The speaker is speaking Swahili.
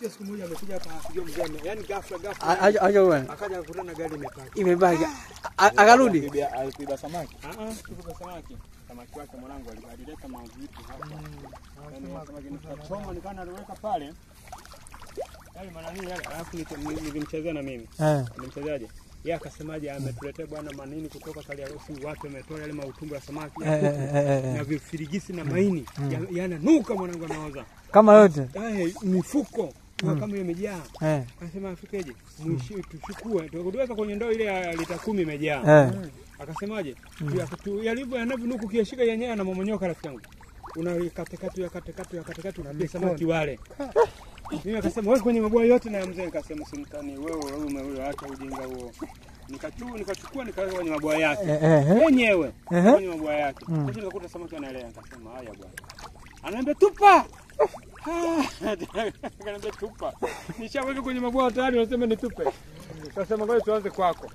Siku moja amekuja hapa akijua mzee, yani ghafla ghafla. Aje wewe. Akaja akakutana na gari imepaki. Imebaki. Akarudi. Alikuiba samaki. Kuiba samaki. Samaki wake mwanangu alileta mavitu hapa. Yaani samaki nikachoma nikawa naliweka pale. Yale manani yale, alafu nilimchezea na mimi. Nilimchezeaje? Yeye akasemaje ametuletea bwana manini kutoka Kariakoo, watu wametoa yale mautumbo ya samaki na vifirigisi na maini yananuka mwanangu anaoza. Kama yote. Mifuko kama imejaa. Akasema afikeje? Mwishi tuchukue. Tuweka kwenye ndoo ile ya lita 10 imejaa. Akasemaje? Yalivyo yanavyonuka ukiyashika yenyewe yanamomonyoka rafiki yangu. Unakatakata yakatakata yakatakata unapiga samaki wale. Mimi akasema wewe kwenye mabwawa yote na mzee nikasema simtani wewe wewe acha ujinga huo. Nikachukua nikaweka kwenye mabwawa yake. Yenyewe kwenye mabwawa yake. Kisha nikakuta samaki anaelea nikasema haya bwana. Ananiambia tupa. Akaniambia tupa. Nishaweka kwenye mabwawa tayari unasema nitupe. Nikasema ngoja tuanze kwako.